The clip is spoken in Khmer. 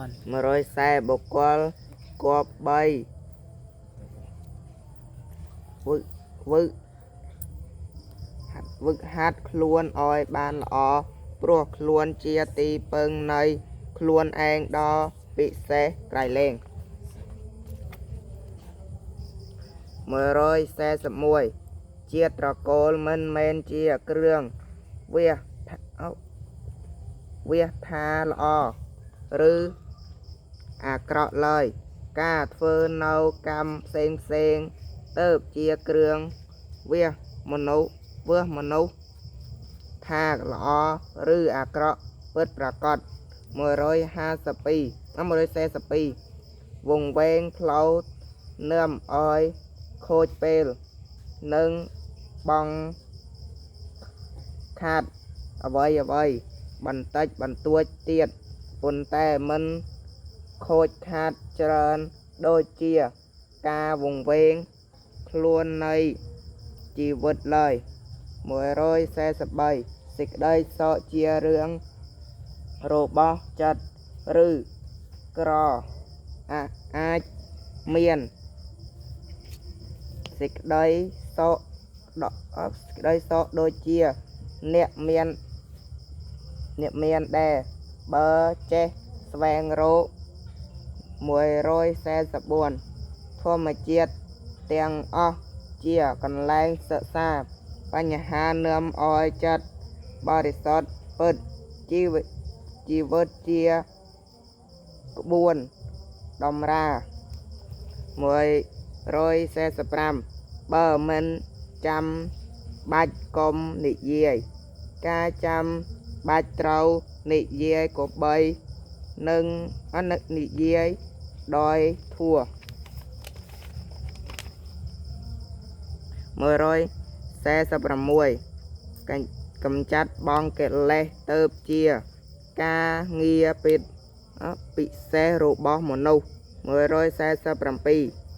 បន់ 140បុគ្គលគប្បីវឹកវឹកហាត់វឹកហាត់ខ្លួនឲ្យបានល្អព្រោះខ្លួនជាទីពឹងនៃខ្លួនឯងដ៏ពិសេសក្រៃលែង 141ជាតិត្រកូលមិនមែនជាគ្រឿងវាសថាអូវាសថាល្អឬអាក្រក់ឡើយការធ្វើនៅកម្មផ្សេងផ្សេងទៅជាគ្រឿងវាសមនុស្សវាសមនុស្សថាល្អឬអាក្រក់ពិតប្រាកដ152 142វង្វេងផ្លូវនាំឲ្យខូចពេលនិងបងខាតអ្វីអ្វីបន្តិចបន្តួចទៀតប៉ុន្តែមិនខូចខាតច្រើនដូចជាការវង្វេងខ្លួននៃជីវិតឡើយ143សេចក្តីសោកជារឿងរបស់ចិត្តឬក្រអាអាចមានសេចក្តីសោកដកសេចក្តីសោកដូចជាអ្នកមានអ្នកមានដែរបើចេះស្វែងរក144ធម្មជាតិទាំងអស់ជាកន្លែងសិក្សាបញ្ហានាំឲ្យចិត្តបរិសុទ្ធពិតជីវិតជីវិតជាក្បួនតម្រា145បើមិនចាំបាច់កុំនិយាយការចាំបាច់ត្រូវនិយាយក៏បីនឹងអនុនិយាយដោយធัว 146កកំចាត់បងកិលេសទៅជាការងារពិតពិសេសរបស់មនុស្ស147